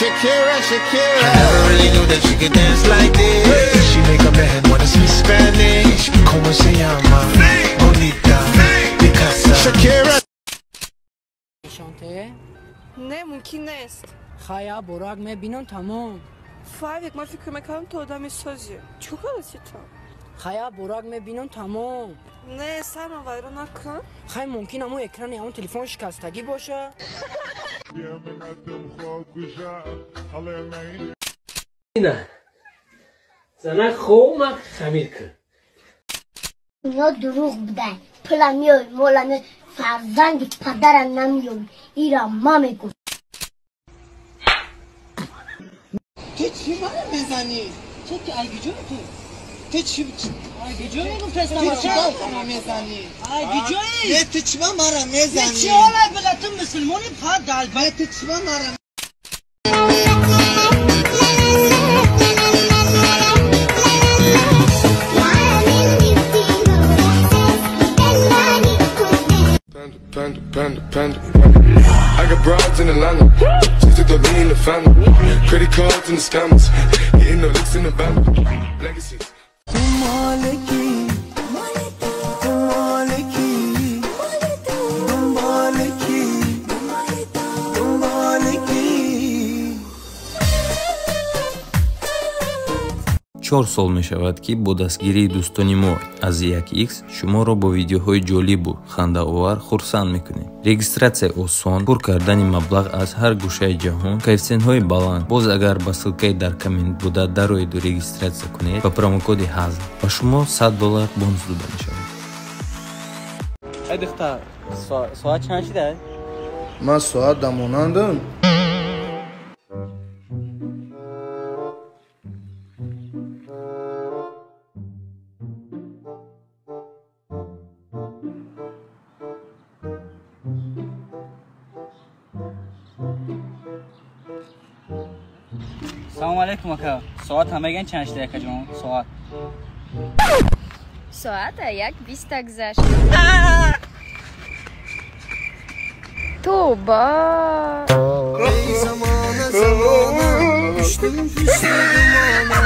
Shakira, Shakira. I never really knew that she could dance like this. She make a man wanna speak Spanish. Como se llama? Bonita. Picasa. Shakira. Шанте? Не, мумкин нест. Хая, бурак мебинам тамом. Фавик, ман фикр мекардам ту одами созӣ. Чӣ кардасӣ ту? Хая, бурак мебинам тамом. Не, сарма вайрон накун. Хай, мумкин ҳамон экрани ҳамон телефон шикастагӣ боша. Ина занак хомак хамир кун. Ино дурӯғ будан. Пула меои, мола меои, фарзанди падара намеёбӣ. Ира ма мегӯ. Ту чӣ мара мезанӣ? Ту ки айгиҷои ту? Ту чӣ айгиҷои мегуфтаст мара? Ту чӣ мара мезанӣ? Айгиҷои? Не, ту чӣ мара мезанӣ? Не, чӣ ҳолай била ту мусулмони падал. Не, ту чӣ мара? Panda, panda, panda. I got broads in Atlanta. Just took the lean in the family. Credit cards and the scammers. Getting the licks in the band. Legacies. Чор сол мешавад, ки бо дастгирии дӯстони мо аз 1x шуморо бо видеоҳои ҷолибу хандаовар хурсанд мекунем. Регистратсия осон, пур кардани маблағ аз ҳар гӯшаи ҷаҳон, коэффисиентҳои баланд. Боз агар ба ссылкаи дар коммент буда дароеду регистратсия кунед, ба промокоди ҳазл ба шумо $100 бонус дода мешавад. Ай духтар, соат чанд шуда? Ман соат дамонандам. Салом алейкум ака. Соат ҳамаган чанд шуда ака ҷон? Соат. Соат 1:20 гузашт. Тоба. Ey zamana zamana düştüm püslü dumana.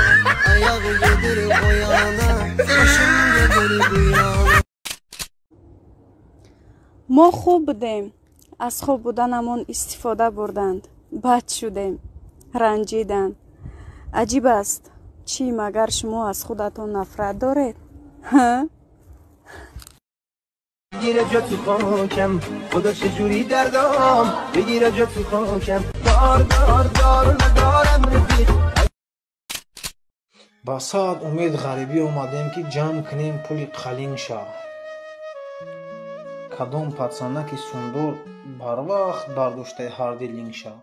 Ayağı gelir o yana, başım gelir bu yana. Мо хуб будем. Аз хуб буданамон истифода бурданд. Бад шудем. Ранҷиданд. Аҷиб аст. Чӣ магар шумо аз худатон нафрат доред? بگیره جا تو خاکم خدا چجوری دردام بگیره جا تو خاکم دار دار دار ندارم رفیق. Ба сад умед ғарибӣ омадем, ки ҷамъ кунем пули қалин ша. Кадом пацанаки сундур барвақт бардоштаи ҳарди линг ша.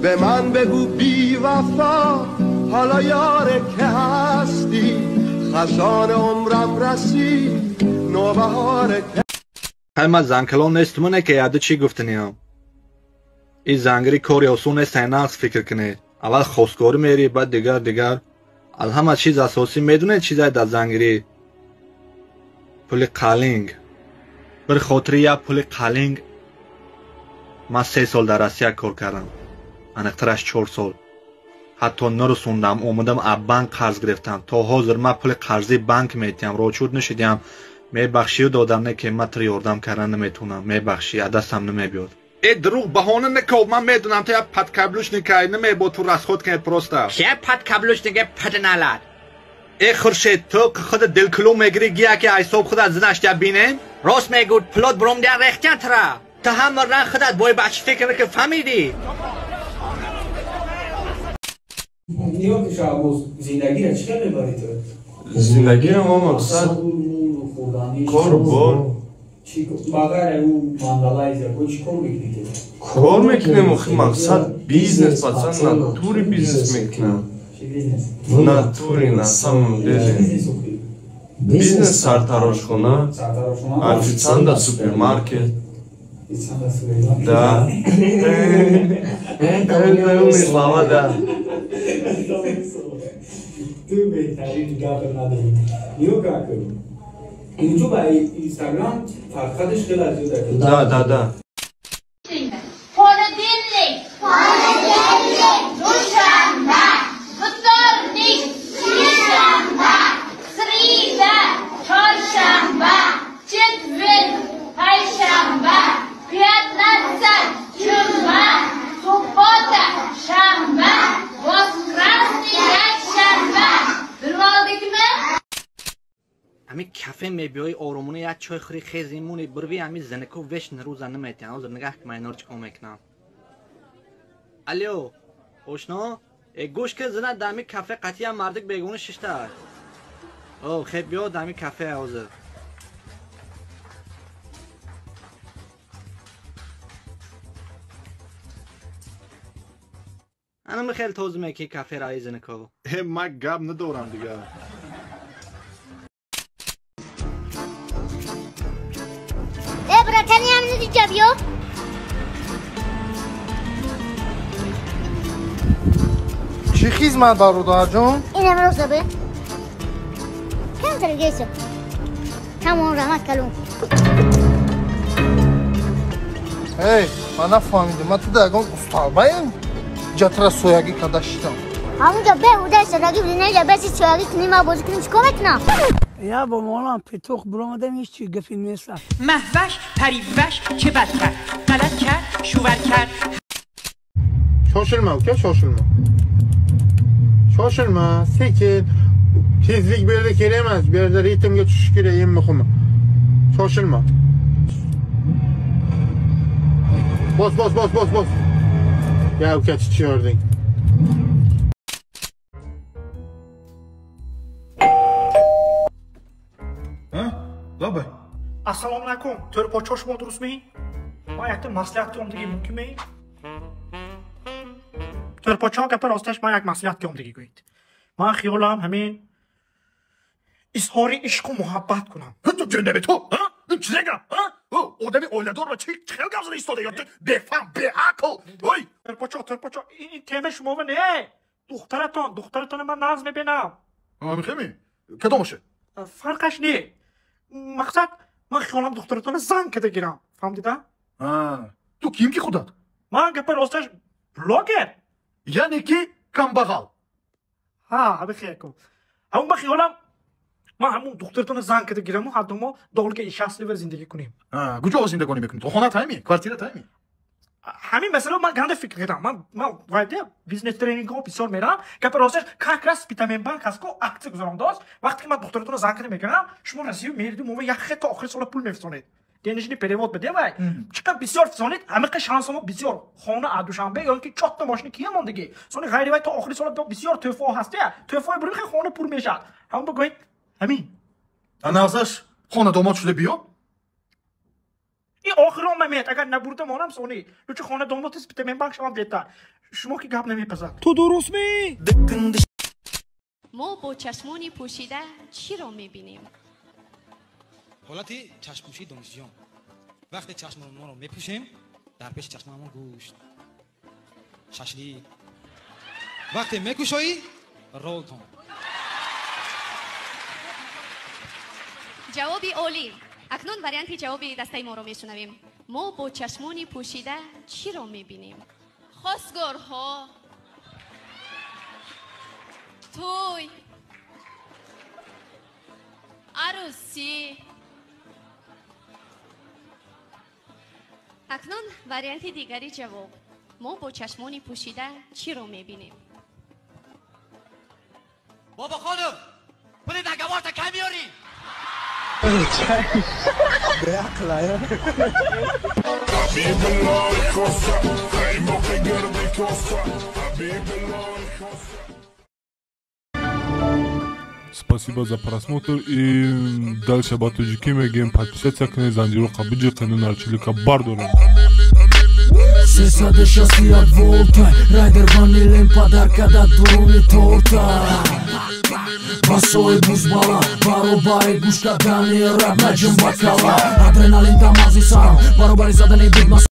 به من بگو بی وفا حالا یاره که هستی خزان عمرم رسید نوبهاره که ҳай ман занкалон нестуму не ки яду чӣ гуфтаниям. Ин зангирӣ кори осон нест, ай нағз фикр кунед. Аввал хостгорӣ мерӣ, баъд дигар дигар. Аз ҳама чиз асосӣ медонед чизае дар зангирӣ? Пули қалинг. Bir хотири як пули қалинг ман 3 сол дар Россия кор кардам. Аниқтараш 4 сол. Ҳатто нарасондам, омадам аз банк қарз гирифтам. То ҳозир ман пули қарзии банк метиҳам. Рочуд нашидиам. Мебахшию додам, не ки ман туро ёрдам кардан наметавонам. Мебахшӣ, аз дастам намебиёд. Э дурӯғ баҳона наков, ман медонам ту як подкаблучникай, намебо ту расход кунед просто. Ке подкаблучник паданалат? Э Хуршед, ту худ дилкулу мегирӣ, гия ки ҳисоб худ аз зинаштя бинем? Рост мегӯд, пулот бурумдия рехтян тура. Ту ҳама ранг худат бой бачи фикр мекунӣ, фаҳмидӣ? Нигоҳ ки Шаҳбоз, зиндагиро чӣ хел мебарӣ ту? Зиндагиро мо мақсад кору бор. Ба ғайр ӯ мандалайзер, бо чӣ кор мекунӣ ту? Кор мекунем, охи мақсад бизнес, пацан, натури бизнес мекунам. Чӣ бизнес? Натури, на самом деле. Бизнес сартарошхона, официант дар супермаркет. Да. Это умные слова, да. Ту беҳтарин гапе надорӣ. Нигоҳ кун. Ютуб ва Инстаграм фарқаташ хеле зиёд аст. Да, да, да. Понедельник. Понедельник. кафе мебиёи оромона як чой хӯри хези муни бирви ҳами занако веш рӯза наметиҳам. Ҳозир нигаҳ ки ман инор чӣ кор мекунам. Алё, ошно? Э гӯш ки зина дар ҳами кафе қатъиян мардик бегона шиштааст. О, хеб биё дар ҳами кафе ҳозир. Ана хеле тоза мекунӣ каферо ай занако. Э ман гап надорам дигар. Э братани ҳам ниҷа биё. Чӣ хизмат бародарҷон? Инам роза бе. Камтар гесо. Тамом раҳмат калон. Эй, ман нафаҳмидам, ман ту дар ягон усталбаем? Ҷатра соягӣ карда шидам. Ҳамунҷо беҳуда истодагӣ будӣ, неҷа беси соягӣ кунӣ, ман бозӣ кунем, чӣ кор мекунам? Я бо молам петух буромадам, ҳеҷ чӣ гапи нест. Маҳваш париваш чه бад кард, ғалат кард, шувар кард. Shoshilma uka, shoshilma. Shoshilma, sekin. Tezlik bu yerda kerak emas, bu yerda ritmga tushish kerak, eng muhimi. Shoshilma. Bos, bos, bos, bos, bos. Ya uka chichiyording. Ha? Лабай. Assalomu alaykum. To'rpocho шумо дурустми? Ман якта маслиҳат диҳам мумкинми? To'rpocho гапа росташ ман як маслиҳат диҳам диги гӯед. Ман хиёлам ҳамин изҳори ишқу муҳаббат кунам. Ту ҷундаби ту, ҳа? Ин чизе гап, ҳа? Одами оиладор ва чӣ хел гап зада истода ё ту бефаҳм, беақл. Ой! To'rpocho, to'rpocho, ин тема шумова не. Духтаратон, духтаратонро ман нағз мебинам. Мехеми? Кадомаше? Фарқаш не. Мақсад ман хиёлам духтаратонро зан карда гирам. Фаҳмдида? Ту ким ки худат? Ман гапа росташ блогер. Яъне ки камбағал. Ҳа, ҳами хел кун. Ҳамун ба хиёлам ман ҳамун духтаратонро зан карда гираму ҳадду мо долго и счастливо зиндагӣ кунем. Куҷо зиндагонӣ мекунӣ? То хона тайми? Квартира тайми? Ҳамин масъала ман ганда фикр кардам. Ман вайде бизнес тренингҳо бисёр мерам. Гапа росташ как раз Спитамен банк ҳаст ку аксия гузарондааст. Вақте ки ман духтаратонро зан карда мекунам, шумо Россия мериду мо як хел то охири сола пул мефисонед. Денежный перевод баде вай. Чӣ қадр бисёр фисонед, ҳамиқа шансомо бисёр. Хона аз Душанбе ё ин ки чотта мошини кия мондагӣ. Сони ғайри вай то охири сола бисёр тӯҳфаҳо ҳастия. Тӯҳфаҳои бурим хел хона пур мешавад. Ҳамон бигӯед ҳамин. Анавзаш хона домод шуда биё? Ин охирон мамед, агар набурда монам сони. Лучше хона домод Спитамен банк шавам беҳтар. Шумо ки гап намепазад. Ту дурустми? Мо бо чашмони пӯшида чиро мебинем? Ҳолати чашмпӯшии донишҷӯён. Вақте чашмонро мепӯшем, дар пеши чашмамон гӯшт, шашлик. Вақте мекушоӣ, ролтон. Ҷавоби олӣ. Акнун варианти ҷавоби дастаи моро мешунавем. Мо бо чашмони пӯшида чиро мебинем? Хостгорҳо, тӯй, арӯсӣ. Акнун варианти дигари ҷавоб. Мо бо чашмони пӯшида чиро мебинем? Бобо хонум, пули договорта кай меёрӣ? Спасибо за просмотр и дальше ба тоҷикӣ мегӯем подписаться кунед, занҷиро қабуҷи нарчилика бардорем. 361 волта райдер ванилем падарка дар дуруни торта ба соҳиб музбала баробари гӯш кардани раб наҷм ба кала адреналин дар мағзи сарам баробари задани бигма.